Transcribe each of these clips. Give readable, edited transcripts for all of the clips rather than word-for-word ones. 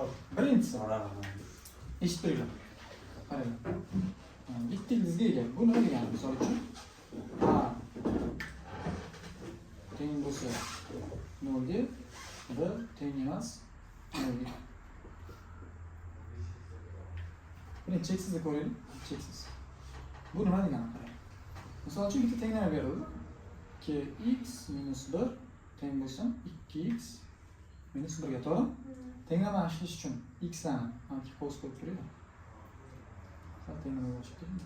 Hop, birinchisi. Eshitib turinglar. Qaranglar. Bitta ildizga ega. Bu nima degani? Misol uchun A teng bo'lsa 0 ga, B teng emas 0 ga. Buni cheksizni ko'raylik. Cheksiz. Bu nima degani qarang. Misol uchun bitta tenglama berildi. 2x minus 1 teng bo'lsin 2x minus 1 ga, to'g'rimi? Tenglama ishlash uchun x larni mana qovus qo'yib turaylik. Sal tenglama ochib turing.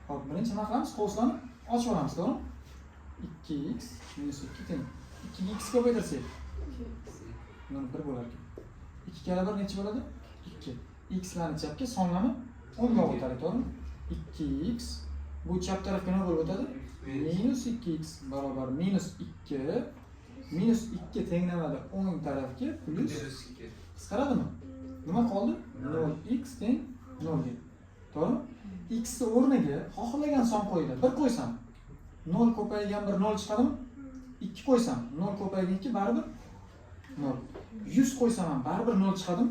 Hop, birinchi nima qilamiz? Qovuslarni ochib olamiz, to'g'rimi? 2x minus 2 teng. 2 ga x ko'paytirsak, mana 1 bo'lar ekan. 2 karra 1 necha bo'ladi? 2. X larni chapga, sonlarni o'ngga olib o'tadi, to'g'rimi? 2x bu chap tarafga nima bo'lib o'tadi? Minus 2x barobar minus 2. Minus 2 tenglamada o'ng tarafga plyus qisqaradimi? Nima qoldi? 0x teng 0 ga. To'g'rimi? X ni o'rniga xohlagan son qo'yinglar. 1 qo'ysam 0 ko'paygan 1 0 chiqadimi? 2 qo'ysam 0 ko'paygan 2 baribir 0. 100 qo'ysam ham baribir 0 chiqadimi?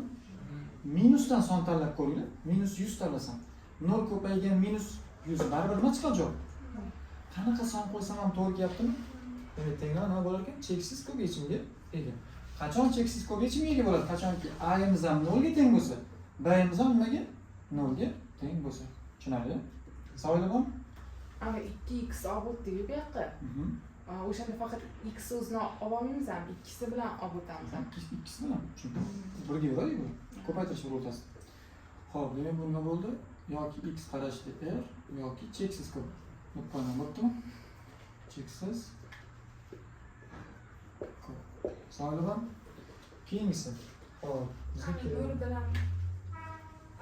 Minusdan son tanlab ko'ringlar. Minus 100 tanlasam 0 ko'paygan minus 100 baribir nima chiqadi javob? Qanaqa son qo'ysam ham to'g'ri kelyaptimi? Demak, tenglama nima bo'lar ekan? Cheksiz ko'p yechimga ega. Qachon cheksiz ko'p yechimga ega bo'ladi? Qachonki a'miz ham 0 ga teng bo'lsa, b'miz ham nimaga? 0 ga teng bo'lsa. Tushunarli? Savollar bormi? Ana 2x olib o'tdik bu yoqqa. O'shanda faqat x o'zini olib olmaymizmi? Ikkisi bilan olib o'tamizmi? Ikkisi bilan. Chunki birga yuradi bu. Ko'paytirish bir o'rtasida. Xo'p, demak bu nima bo'ldi? Yoki x qarashli r yoki cheksiz ko'p. Deb qo'yaman, bo'ptimi? Cheksiz ko'p. Savollar bormi? Keyingisi. Xo'p, bizga Ana kerak. 0 bilan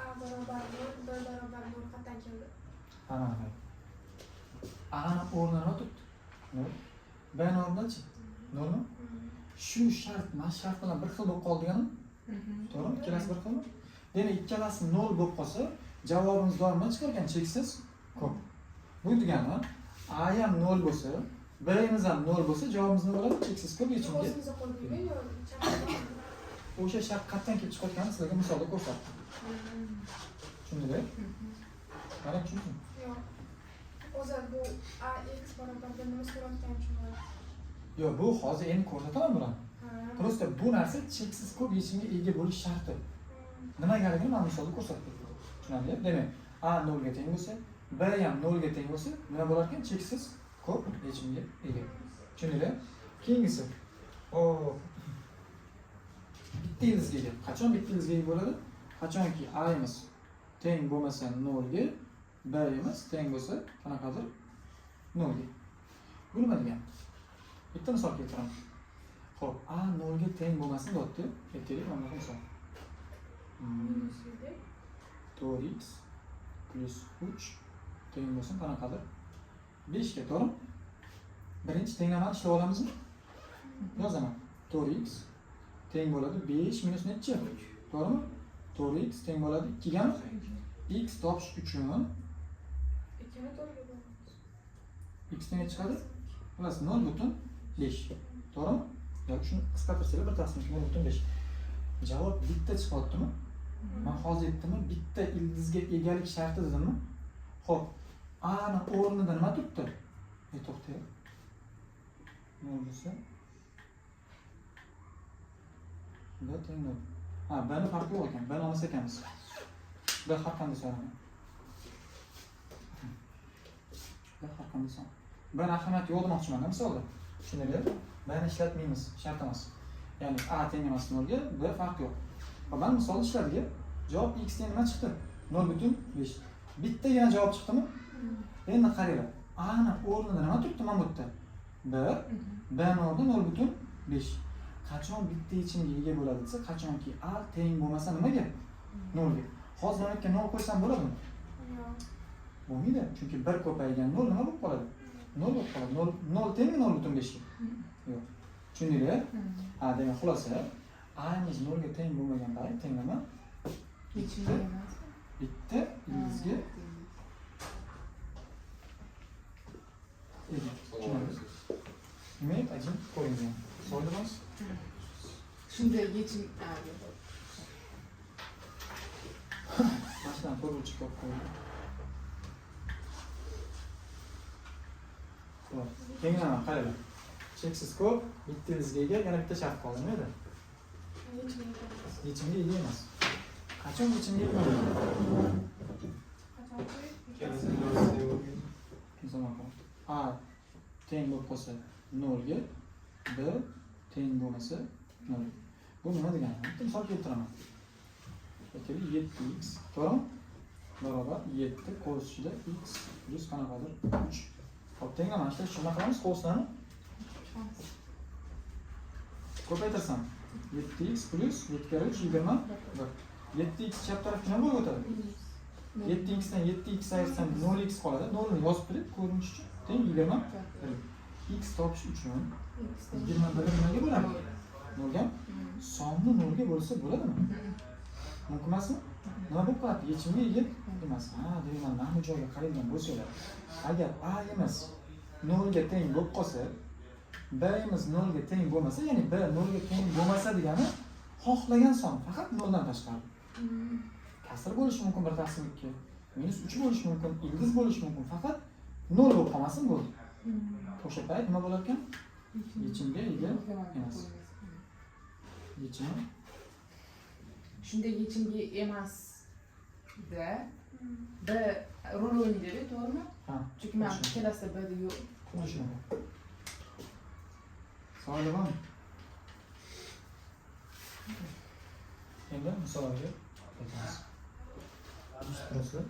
A barobar 0, B barobar 0 qayerdan keldi? Ana, qarang. A ni o'rnida nima turibdi? 0. B ni o'rnidachi? 0 mi? Shu shart, mana shart bilan bir xil bo'lib qoldi deganim, to'g'rimi? Ikkalasi bir xilmi? Demak, ikkalasi 0 bo'lib qolsa, javobimiz doim nima chiqar ekan? Cheksiz ko'p. Bu degani A ham 0 bo'lsa, B'miz ham 0 bo'lsa, javobimiz nima bo'ladi? Cheksiz ko'p yechimga. O'zimiz qo'ydikmi yo chapdan? O'sha shart qayerdan kelib chiqayotganini sizlarga misolda ko'rsatdim. Tushundinglar? Qarang, tushundingmi? Yo'q. O'zi bu AX barobar B nima so'rayotganini tushunmadim. Yo'q, bu hozir endi ko'rsataman bularni. Ha. Просто bu narsa cheksiz ko'p yechimga ega bo'lish sharti. Nimagaligini man misolda ko'rsatib berdim. Tushunarli? Demak, A 0 ga teng bo'lsa, B ham 0 ga teng bo'lsa, nima bo'lar ekan? Cheksiz ko'p yechimga ega. Tushundinglar? Keyingisi. O bitta ildizga ega. Qachon bitta ildizga ega bo'ladi? Qachonki A'miz teng bo'lmasa 0 ga, B'miz teng bo'lsa qanaqadir 0 ga. Bu nima degani? Bitta misol keltiraman. Xo'p, A 0 ga teng bo'lmasin deyapti. Aytaylik, mana bunaqa misol. Minus 7. 4x plyus 3 teng bo'lsin qanaqadir 5 ga, to'g'rimi? Birinchi tenglamani ishlab olamizmi? Yozaman. 4x teng bo'ladi 5 minus nechi? To'g'rimi? 4x teng bo'ladi 2 gami? X topish uchun Ikkini to'rtga bo'lamiz. X necha chiqadi? Xullas 0,5. To'g'rimi? Yoki shuni qisqartirsanglar 1 taqsim 0,5. Javob bitta chiqyaptimi? Man hozir aytdimmi? Bitta ildizga egalik sharti dedimmi? Xo'p, A ni o'rnida nima turibdi? To'xtang. Nol bo'lsa B teng 0. Ha, B ni farqi yo'q ekan. B ni olmas ekanmiz. B har qanday son. B har qanday son. B ni ahamiyati yo'q demoqchiman misolda. Tushundinglar? B ni ishlatmaymiz, shart emas. Ya'ni A teng emas 0 ga, B farqi yo'q. Va mana misolda ishladik. Javob x teng nima chiqdi? 0,5. Bittagina javob chiqdimi? Endi qaranglar. A ni o'rnida nima turibdi mana bu yerda? 1, B ni o'rnida 0,5. Qachon bitta yechimga ega bo'ladi desa, qachonki A teng bo'lmasa nimaga? 0 ga. Hozir mana bu yerga 0 qo'ysam bo'ladimi? Yo'q. Bo'lmaydi. Chunki 1 ko'paygan 0 nima bo'lib qoladi? 0 bo'lib qoladi. 0 0 tengmi 0,5 ga? Yo'q. Tushundinglar? Ha, demak, xulosa A'miz 0 ga teng bo'lmagan payt tenglama Yechimga emas. bitta ildizga ega. Tushunarli? Имеет один корень. Savollar bormi? Shunda yechim, ha, yo'q. Boshdan to'rtburchak olib qo'ydik. Xo'p, tenglama qaranglar. Cheksiz ko'p, bitta ildizga ega, yana bitta shart qoldi, nima edi? Yechimga ega emas. Qachon yechimga ega bo'ladi? A teng bo'lib qolsa 0 ga, B teng bo'lmasa 0. Bu nima degani? Bitta misol keltiraman. Aytaylik 7x, to'g'rimi? Barobar 7 qo'l ichida x plyus qanaqadir 3. Hop, tenglama ishlash uchun nima qilamiz? Qo'lslarni ko'paytirsam 7x plyus 7 kara 3 21. 7x chap tarafga nima bo'lib o'tadi? 7x dan 7x ayirsam 0x qoladi. 0 ni yozib turib ko'rinish uchun teng 21. X topish uchun 21 nimaga bo'ladi? 0 ga. Sonni 0 ga bo'lsa bo'ladimi? Mumkin emasmi? Nima bo'lib qoladi? Yechimga ega emas. Ha, demak, mana bu joyga qaraydigan bo'lsanglar, agar A emas 0 ga teng bo'lib qolsa, B imiz 0 ga teng bo'lmasa, ya'ni B 0 ga teng bo'lmasa degani xohlagan son faqat 0 dan tashqari. Kasr bo'lishi mumkin 1/2, minus 3 bo'lishi mumkin, ildiz bo'lishi mumkin, faqat 0 bo'lib qolmasin bo'ldi. O'sha payt nima bo'lar ekan? Yechimga ega emas. Yechimi Shunda yechimga emas da B rol o'ynaydi, to'g'rimi? Ha. Chunki men ikkalasida B da yo'q. Shunaqa. Savol bormi? Endi misolga o'tamiz. Turasizlar.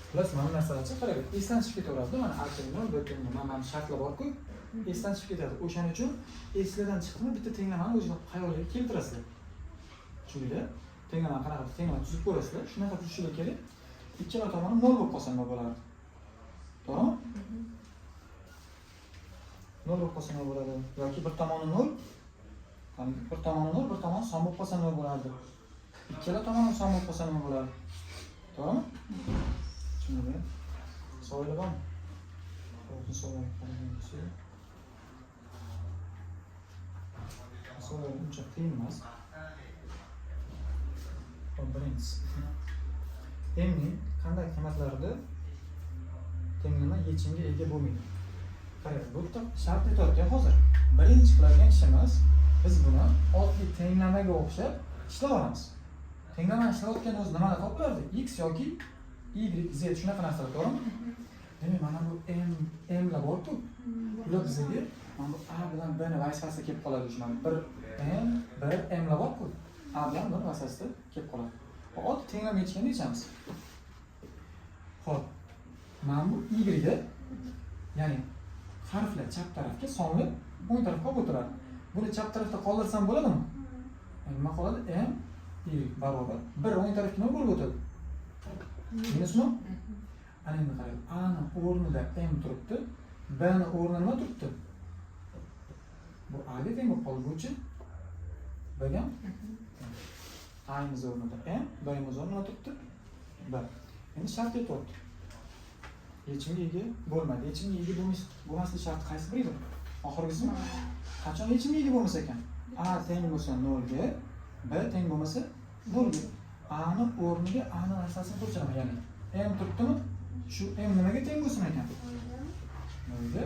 Xullas, mana narsalarchi qarang, esdan chiqib ketaveradi. Mana A teng 0, B teng 0, mana shartlar bor-ku, esdan chiqib ketadi. O'shaning uchun eslardan chiqdimi, bitta tenglamani o'zingizning xayolingizga keltirasizlar. Tushundinglar? Tenglama qanaqa tenglama tuzib ko'rasizlar. Shunaqa tuzishlar kerak. Ikkala tomoni 0 bo'lib qolsa nima bo'lardi? To'g'rimi? 0 bo'lib qolsa nima bo'ladi? Yoki bir tomoni 0, bir tomoni 0, bir tomoni son bo'lib qolsa nima bo'lardi? Ikkala tomoni son bo'lib qolsa nima bo'lardi? To'g'rimi? Tushundingmi? Savollar bormi? Xo'p, misollarga qaragan bo'lsak. Misollar uncha qiyin emas. Xo'p, birinchisi. M ning qanday qiymatlarida tenglama yechimga ega bo'lmaydi? Qarang, bu yerda shart aytyapti hozir. Birinchi qiladigan ishimiz, biz buni oddiy tenglamaga o'xshab ishlab olamiz. Tenglama ishlayotganda o'zi nimani topilardi? X yoki Y, Z shunaqa narsalar, to'g'rimi? Demak, mana bu M lar bor-ku. Ular bizga mana bu A bilan B ni vazifasida kelib qoladi shu mana bir M, bir M lar bor-ku. A bilan B vazifasida kelib qoladi. Oddiy tenglama yechganda yechamiz. Xo'p, mana bu Y ga, ya'ni harflar chap tarafga, sonli o'ng tarafga olib o'tiradi. Buni chap tarafda qoldirsam bo'ladimi? Nima qoladi? M Y barobar 1 o'ng tarafga nima bo'lib o'tadi? Minusmi? Ana endi qarang, A ni o'rnida M turibdi, B ni o'rnida nima turibdi? Bu A ga teng bo'lib qoldi, bu-chi? B ga? A imiz o'rnida M, B imiz o'rnida nima turibdi? B. Endi shart aytyapti. Yechimga ega bo'lmaydi. Yechimga ega bo'lmaslik sharti qaysi biri edi? Oxirgisimi? Qachon yechimga ega bo'lmasa ekan? A teng bo'lsa 0 ga, B teng bo'lmasa 0 ga. A ni o'rniga A ni narsasini ko'chiraman, ya'ni M turibdimi? Shu M nimaga teng bo'lsin ekan? 0 ga.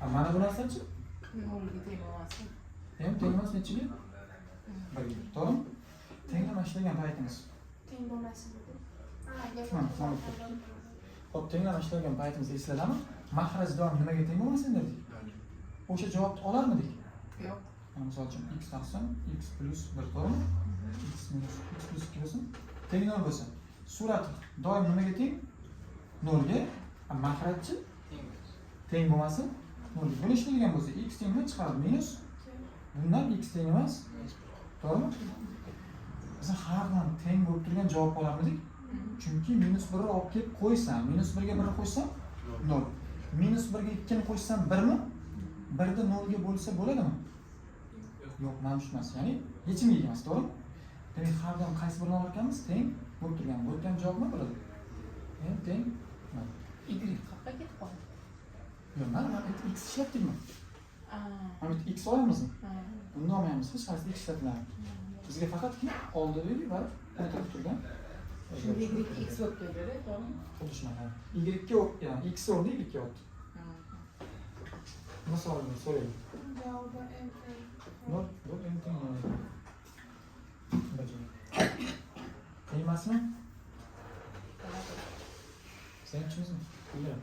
A mana bu narsachi? 0 ga teng bo'lmasin. M teng emas nechiga? 1 ga. To'g'rimi? Tenglama ishlagan paytimiz. Teng bo'lmasin dedi. Ha, Xo'p, tenglama ishlagan paytimiz esladami? Mahraj doim nimaga teng bo'lmasin dedik? O'sha javobni olarmidik? Yo'q. Mana misol uchun x taqsim x plyus 1, to'g'rimi? X minus x plyus 2 bo'lsin. Teng 0 bo'lsin. Surat doim nimaga teng? 0 ga. Mahrajchi teng bo'lmasin 0 ga. Buni ishlaydigan bo'lsa x teng nima chiqadi? Minus. Bundan x teng emas. To'g'rimi? Biz har doim teng bo'lib turgan javob olarmidik? Chunki minus 1 ni olib kelib qo'ysam, minus 1 ga 1 qo'ysam 0. Minus 1 ga 2 ni qo'shsam 1 mi? 1 da 0 ga bo'lsa bo'ladimi? Yo'q, mana shu emas. Ya'ni yechimga ega emas, to'g'rimi? Demak, har doim qaysi birini olar ekanmiz? Teng bo'lib turgan. Bu yerda ham javob nima bo'ladi? M teng nol. Y qayerga ketib qoldi? Yo'q, mana x ishlatdikmi? Mana bu x olamizmi? Bunda olmaymiz, hech qaysi x ishlatiladi. Bizga faqatgina oldidagi va O'ng tarafda turgan. Shunda y x bo'lib keladi, to'g'rimi? Xuddi shunaqa. Y ga, ya'ni x o'rnida y kelyapti. Misolni so'raylik. Javobi m teng. 0 bu m teng 0. Bajarib. Qiyin emasmi? Sen tushundingmi? Bilmiyorum.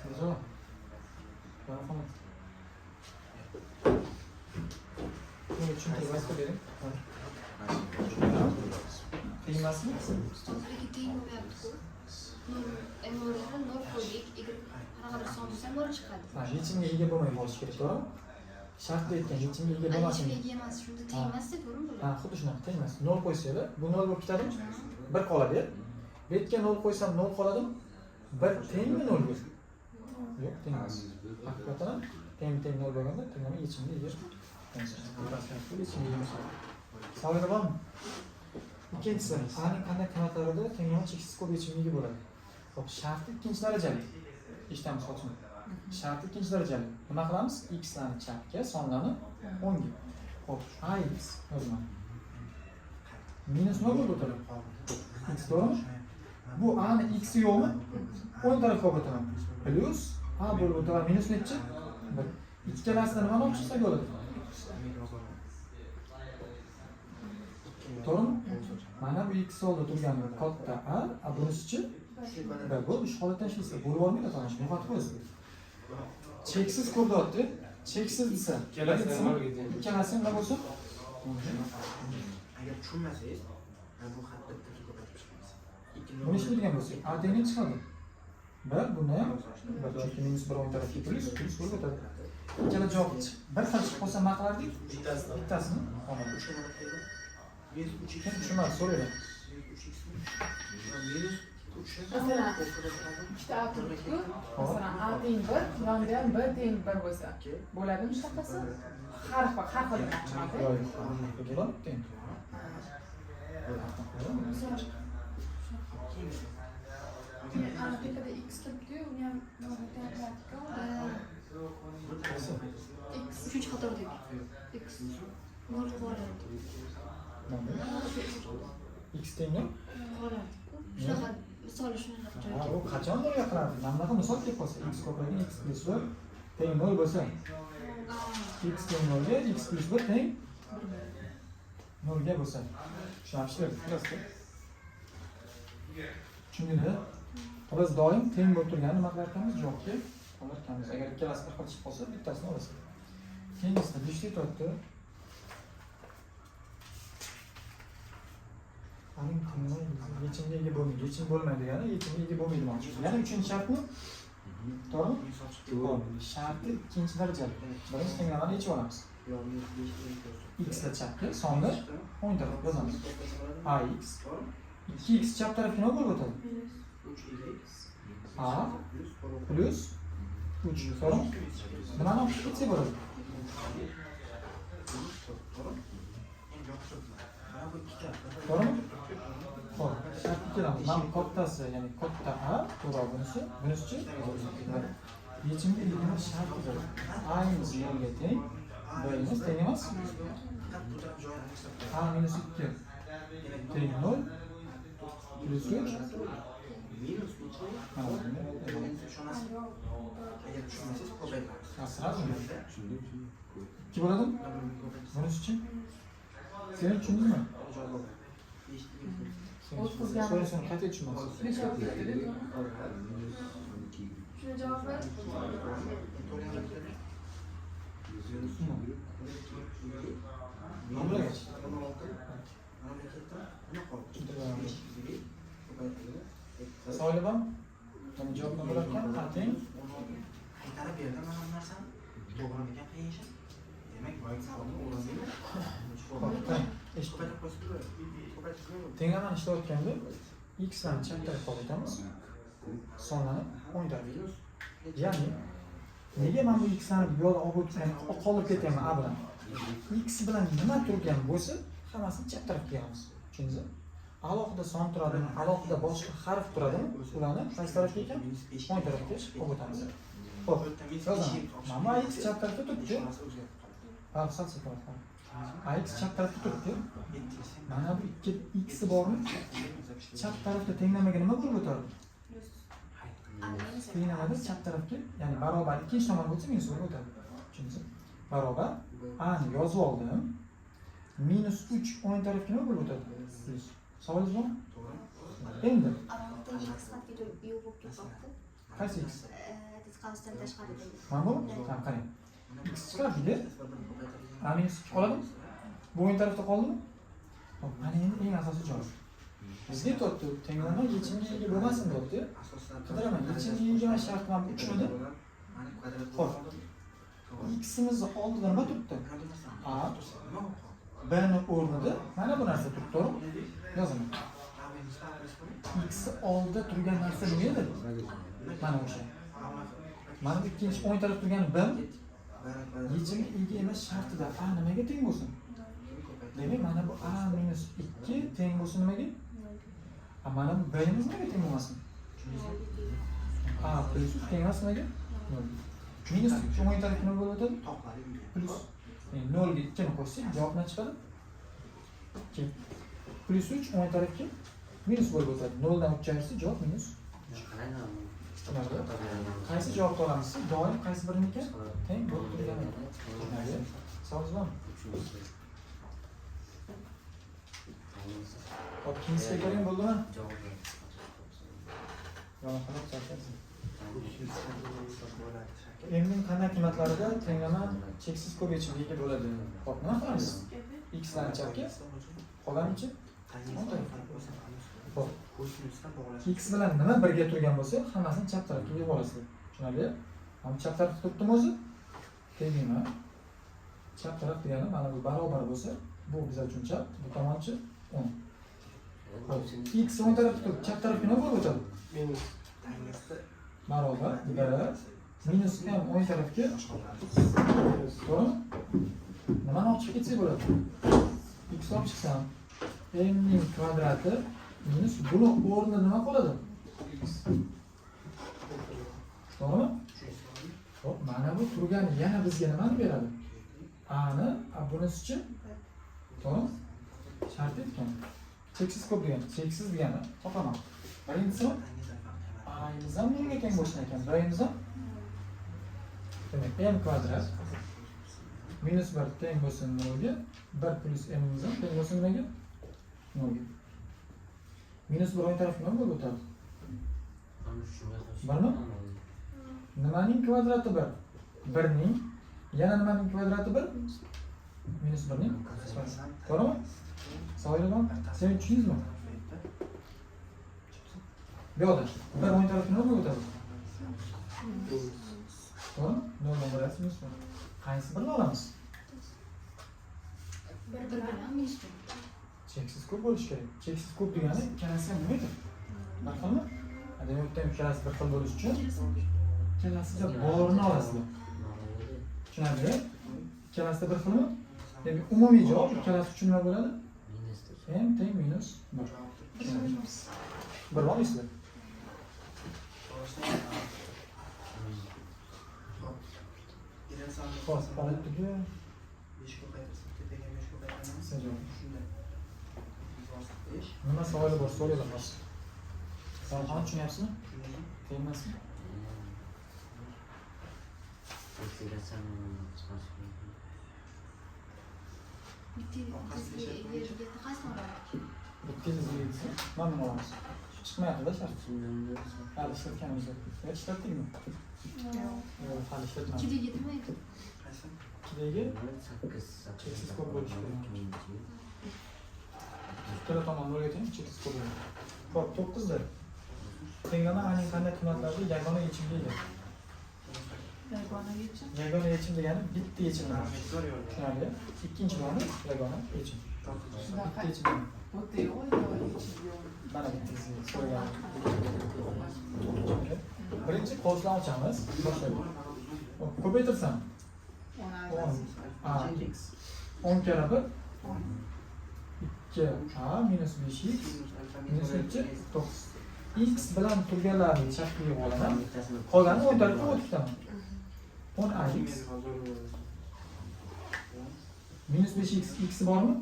Mirzo. Marhamat. Buni tushuntirib vazifa bering. Qiyin emasmi? Lekin teng bo'lmayapti-ku. Nol m o'rnida nol qo'ydik, y qanaqadir son bo'lsa ham nol chiqadi. Ha, yechimga ega bo'lmay qolishi kerak, to'g'rimi? Shartda aytgan yechimga ega Ha, bo'lmasin. yechimga ega emas, shunda teng emas-da, to'g'rimi Ha, bular? xuddi shunaqa teng emas. 0 qo'ysanglar, bu 0 bo'lib ketadimi? 1 qoladi. Bu yerga 0 qo'ysam 0 qoladimi? 1 tengmi 0 ga? Yo'q, teng emas. Haqiqatan ham teng teng 0 bo'lganda tenglama yechimga ega emas. Yechimga ega emas. Savollar bormi? Ikkinchisi, A ning qanday qanotlarida tenglama cheksiz ko'p yechimga ega bo'ladi? Xo'p, sharti ikkinchi darajali. Eshitamiz hozir. Sharti ikkinchi darajali. Nima qilamiz? X larni chapga, sonlarni o'ngga. Xo'p, ax yozaman. Minus nima bo'lib o'tadi? X, to'g'rimi? Bu a ni x yo'qmi? O'ng tarafga olib o'taman. Plyus a bo'lib o'tadi. Minus nechi? 1. Ikkalasidan nimani olib chiqsak bo'ladi? To'g'rimi? Mana bu x oldi turgan katta a, a bunisichi B. Bo'ldi, shu holatdan ishlaysiz. Bo'lib olmaydi tanish, yo'qotib qo'yasiz. Cheksiz ko'p deyapti. Cheksiz desa, ikkalasi nima bo'lsin? Agar tushunmasangiz, bu xatda bitta ko'paytirib chiqamiz. Buni ishlaydigan bo'lsak, a teng nechi chiqadi? 1, bunda ham 1, chunki minus 1 o'ng tarafga plyus, plyus bo'lib o'tadi. Ikkala javob bir xil chiqib qolsa nima qilardik? Bittasini oladi. Kim tushunmadi, so'raylar. Masalan, ikkita a turibdi-ku. Masalan, a teng 1, yonida ham b teng 1 bo'lsa, bo'ladimi shunaqasi? Har xil, har xil demoqchiman-da. Yo'q, yo'q. Bo'ladi, teng. Ana tepada x turibdi-yu, uni ham nolga teng qilardik-ku. Qaysi? X Uchinchi qatordagi x nol qolardi. X teng nol? Qolardi-ku. Shunaqa misol shunaqa Ha, joyga. u qachon nolga qiladi? Mana bunaqa misol kelib qolsa, x ko'paygan x plyus 1 teng 0 bo'lsa, x teng 0 ga x plyus 1 teng 0 ga bo'lsa. Shunaqa ishlaydi, bilasizlar. Tushundingizmi? Biz doim teng bo'lib turganini nima qilar ekanmiz? Javobga olar ekanmiz. Agar ikkalasi bir xil chiqib qolsa, bittasini olasiz. Keyingisida 5 aytyapti. Aning tenglama yechimga ega bo'lmaydi. Yechim bo'lmaydi degani yechimga ega bo'lmaydi demoqchi. Yana uchinchi shartmi? To'g'rimi? To'g'ri. Sharti ikkinchi darajali. Birinchi tenglamani yechib olamiz. X la chapga, sonni o'ng tarafga yozamiz. Ax 2x chap tarafga nima bo'lib o'tadi? A plyus 3, to'g'rimi? Nimani olib chiqib ketsak bo'ladi? To'g'rimi? Xo'p, shartga kelamiz. Mana bu kattasi, ya'ni katta A, to'g'ri bunisi, bunisichi bir. Yechimga ega emas sharti bor. A minus 0 ga teng, B minus teng emas. A minus 2 teng 0 plyus 3. Mana buni. Ha, сразу mi? 2 bo'ladimi? Bunisichi? Sen tushundingmi? O'tkazgan. So'ring, so'ring, qayta tushunmadingiz? Necha bo'lib ketdi-da, to'g'rimi? Shuni javobi Nima bo'ladi? Savollar bormi? Mana javob nima bo'lar ekan? A teng Qaytarib berdim mana bu narsani. To'g'rimikan qiyin. Demak, boyagi savolni o'rnini Xo'p, teng. Eshit. ko'paytirib qo'ysa bo'ladi. Ko'paytirib qo'yadi. Tenglamani ishlayotganda x larni chap tarafga olib o'tamiz, sonlarni o'ng tarafga. Ya'ni nega men bu x larni bu yoqda olib o'tib, ya'ni qoldirib ketyapman a bilan? X bilan nima turgan bo'lsa, hammasini chap tarafga yozamiz. Tushundingizmi? Alohida son turadimi, alohida boshqa harf turadimi, ularni qaysi tarafga ekan? O'ng tarafga olib o'tamiz. Xo'p, yozaman. Mana x chap tarafda turibdi. Ha, sal sekinroq. Ax chap tarafda turibdi. Mana bu ikki x bormi? Chap tarafda tenglamaga nima bo'lib o'tadi? Tenglamada chap tarafga, ya'ni barobar ikkinchi tomonga o'tsa minus bo'lib o'tadi. Tushundingizmi? Barobar a ni yozib oldim. Minus 3 o'ng tarafga nima bo'lib o'tadi? Plyus. Savolingiz bormi? Endi X xatga yo'q bo'lib ketmoqda. Qaysi x? Qavsdan tashqaridagi. Mana bu? Ha, qarang. X chiqardik. A minus 2 qoladimi? Bu o'ng tarafda qoldimi? Hop, mana endi eng asosiy joyi. Bizga aytyapti, tenglama yechimga ega bo'lmasin deyapti. Qidiraman, yechimga ega emas shart mana bu 3midi? Xo'p. X'imizni oldida nima turibdi? A, B ni o'rnida mana bu narsa turibdi, to'g'rimi? Yozaman. X oldida turgan narsa nima edi? Mana o'sha. Mana bu ikkinchi o'ng tarafda turgani B. Yechimga ega emas shartida A nimaga teng bo'lsin? Demak, mana bu A minus 2 teng bo'lsin nimaga? A mana bu B'miz nimaga teng bo'lmasin? A plyus 3 teng emas nimaga? 0. Minus 3 o'ng tarafga nima bo'lib o'tadi? Plyus. Yani 0 ga 2 ni qo'shsak, javob nima chiqadi? 2. Plyus 3 o'ng tarafga minus bo'lib o'tadi. 0 dan 3 ayirsa javob minus 3. Tushunarli? Qaysi javobni olamiz? Doim qaysi biriniki teng bo'lib turgani. Tushunarli? Savolingiz bormi? Hop, keyingisiga ko'ring, bo'ldimi? Yomon qarab charchaysiz. M'ning qanday qiymatlarida tenglama cheksiz ko'p yechimga ega bo'ladi? Hop, nima qilamiz? X larni chapga, qolganichi? Hop. X bilan nima birga turgan bo'lsa, hammasini chap tarafga yig'ib olasizlar. Tushunarli? Ham chap tarafda turibdimi o'zi? Tenglama. Chap taraf degani mana bu barobar bo'lsa, bu biz uchun chap, bu tomonchi o'ng. Hop, X o'ng tarafda turib, chap tarafga nima bo'lib o'tadi? Minus. Barobar 1 minus m o'ng tarafga, to'g'rimi? Nimani olib chiqib ketsak bo'ladi? X olib chiqsam, m ning kvadrati minus buni o'rnida nima qoladi? To'g'rimi? Xo'p, mana bu turgani yana bizga nimani beradi? A ni, bunisichi? To'g'rimi? Shart aytgan. Cheksiz ko'p degani, cheksiz degani topaman. Birinchisi A'miz ham nolga teng bo'lsin ekan, B'miz ham. Demak, m kvadrat minus 1 teng bo'lsin 0 ga, 1 plyus m'imiz ham teng bo'lsin nimaga? 0 ga. Minus 1 o'ng tarafga nima bo'lib o'tadi? Birmi? Nimaning kvadrati 1? 1ning yana nimaning kvadrati 1? Minus 1ning. To'g'rimi? Savolingiz bormi? Sen tushundingizmi? Bu yoqda 1 o'ng tarafga nima bo'lib o'tadi? To'g'rimi? 0 dan 1 minus 1. Qaysi birini olamiz? Bir bilan minus bir. Cheksiz ko'p bo'lishi kerak. Cheksiz ko'p degani ikkalasi ham nima edi? Bir xilmi? Demak, bitta ikkalasi bir xil bo'lishi uchun ikkalasida borini olasizlar. Tushunarli? Ikkalasida bir xilmi? Demak, umumiy javob ikkalasi uchun nima bo'ladi? M teng minus 1. Bir olmaysizlar. Xo'p, oltiga nima savoli bor so'ranglar hozir. Savolxona tushunyapsizmi? Qiyin emasmi? Bitta yerga qaysini olamiz? Bitta desa, mana buni olamiz. Chiqmayapti-da shart. Hali ishlatganimiz yo'q. Yo, ishlatdikmi? Yo'q. Yo'q, hali ishlatmadik. Ikkida yetimi? Ikkidagi cheksiz ko'p bo'lishi kerak. Ikkala tomon nolga teng, cheksiz ko'p bo'ladi. Xo'p, 9da. Tenglama aning qanday qiymatlarida yagona yechimga ega? Yagona yechim. Yagona yechim degani bitta yechim demak. Tushunarli? Ikkinchi ma'no yagona yechim. Shunaqa. Bitta yechim. Bu yerda yo'q, yagona yechim yo'q. Mana bittasi so'ragan. Birinchi qovuslarni ochamiz. Boshlaylik. Ko'paytirsam 10 a x 10 karra 1 2 a minus 5x minus 3 9. X bilan turganlarni chapga yig'ib olaman. Qolganini o'ng tarafga o'tib ketaman. 10 ax Minus 5x, x bormi?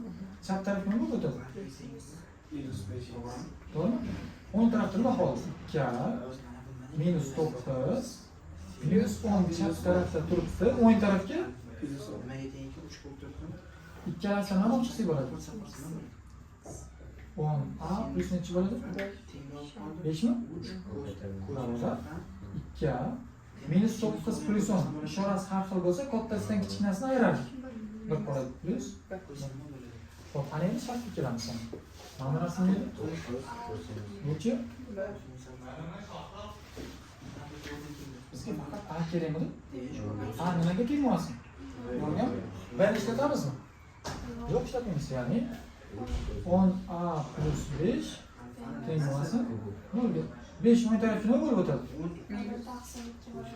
Chap tarafga nima bo'lib o'tadi? Minus 5. To'g'rimi? O'ng tarafda nima hozir? 2 minus 9 plyus 10 chap tarafda turibdi. O'ng tarafga Plyus 10. Nimaga teng ekan? 3 bo'lib turibdi. Ikkalasini nima olib chiqsak bo'ladi? 10 a plyus nechi bo'ladi? Teng bo'lib qoldi. 5 mi? 3 Barobar 2 a minus 9 plyus 10, ishorasi har xil bo'lsa, kattasidan kichkinasini ayirardik. Bir qoladi, plyus. Xo'p, ana endi shartga kelamiz. Mana bu narsa nima? Buchi? Bizga faqat a kerakmidi? A nimaga teng bo'lmasin? Nolga? Bir ishlatamizmi? Yo'q, ishlatmaymiz. Ya'ni 10a plyus 5 teng bo'lmasin nolga. 5 o'ng tarafga nima bo'lib o'tadi? Bir taqsim ikki bo'ladi.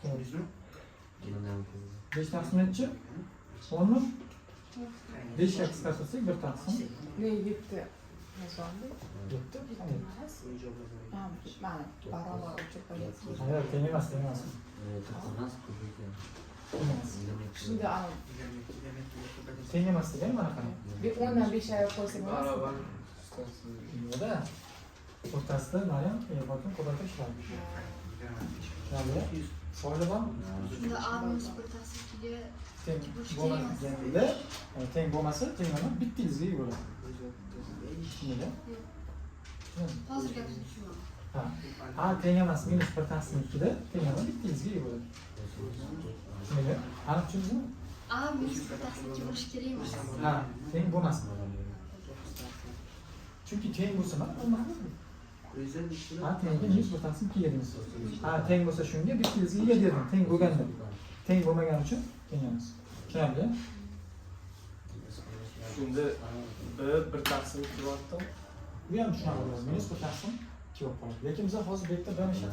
To'g'ri. 5 taqsim nechi? 10 mi? 5 ga qisqartirsak, 1 taqsim Ne, 7 yozoldi. 7. 7 emas. Ha, mana barobar o'chirib qo'yapsiz. Hayır, teng emas, teng emas. Teng emas. Shunda Teng emas degan mana, qarang. Bir 10dan 5 ayirib qo'ysak bo'lmasmi? Barobar. Yo'qda. O'rtasida Maryam balkim ko'paytirish bor. Tushunarli? Savollar bormi? Shunda a minus bir taqsim ikkiga Teng bo'lmaganda, teng bo'lmasa, tenglama bitta ildizga ega bo'ladi. Nega? Hozir gapingizni tushunmadim. Ha. A teng emas minus bir taqsim ikkida tenglama bitta ildizga ega bo'ladi. Nega? Aniq tushundingizmi? A minus bir taqsim ikki bo'lishi kerak emas. Ha, teng bo'lmasin. Chunki teng bo'lsa, mana nima qiladi? A tengga minus bir taqsim ikkiga deymiz. A teng bo'lsa shunga, bitta ildizga ega dedim, teng bo'lganda. Teng bo'lmagani uchun teng emas. Tushunarli? Shunda b bir taqsim ikki bo'lyapti. Bu ham shunaqa bo'ladi. Minus bir taqsim ikki bo'lib qoladi. Lekin biz hozir bu yerda bir